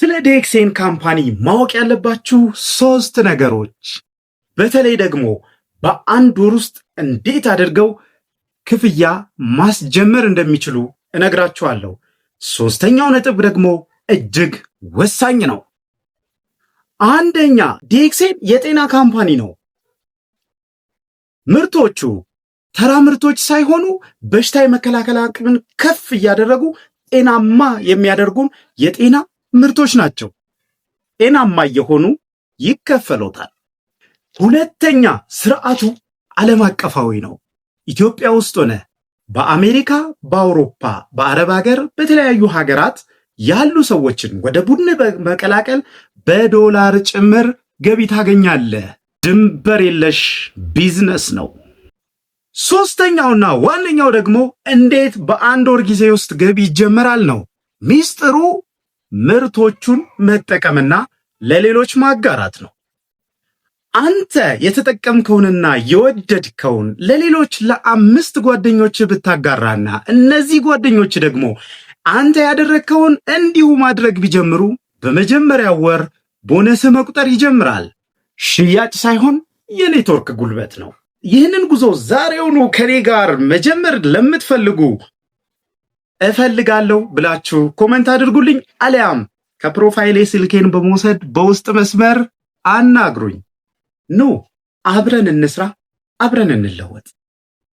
ስለ DXN company ማወቅ ያለባችሁ ሶስት ነገሮች፣ በተለይ ደግሞ በአንድ ወር ውስጥ እንዴት አድርገው ክፍያ ማስጀመር እንደሚችሉ እነግራችኋለሁ። ሶስተኛው ነጥብ ደግሞ እጅግ ወሳኝ ነው። አንደኛ፣ DXN የጤና company ነው። ምርቶቹ ተራ ምርቶች ሳይሆኑ በሽታ የመከላከል አቅምን ከፍ እያደረጉ ጤናማ የሚያደርጉን የጤና ምርቶች ናቸው። ጤናማ እየሆኑ ይከፈሎታል። ሁለተኛ፣ ስርዓቱ ዓለም አቀፋዊ ነው። ኢትዮጵያ ውስጥ ሆነ በአሜሪካ፣ በአውሮፓ፣ በአረብ ሀገር፣ በተለያዩ ሀገራት ያሉ ሰዎችን ወደ ቡድን በመቀላቀል በዶላር ጭምር ገቢ ታገኛለህ። ድንበር የለሽ ቢዝነስ ነው። ሶስተኛውና ዋነኛው ደግሞ እንዴት በአንድ ወር ጊዜ ውስጥ ገቢ ይጀመራል ነው። ሚስጥሩ ምርቶቹን መጠቀምና ለሌሎች ማጋራት ነው። አንተ የተጠቀምከውንና የወደድከውን ለሌሎች ለአምስት ጓደኞች ብታጋራና እነዚህ ጓደኞች ደግሞ አንተ ያደረግከውን እንዲሁ ማድረግ ቢጀምሩ በመጀመሪያው ወር ቦነስ መቁጠር ይጀምራል። ሽያጭ ሳይሆን የኔትወርክ ጉልበት ነው። ይህንን ጉዞ ዛሬውኑ ከኔ ጋር መጀመር ለምትፈልጉ እፈልጋለሁ ብላችሁ comment አድርጉልኝ፣ አሊያም ከ profile ኤ ስልኬን በመውሰድ በውስጥ መስመር አናግሩኝ። ኑ አብረን እንስራ፣ አብረን እንለወጥ።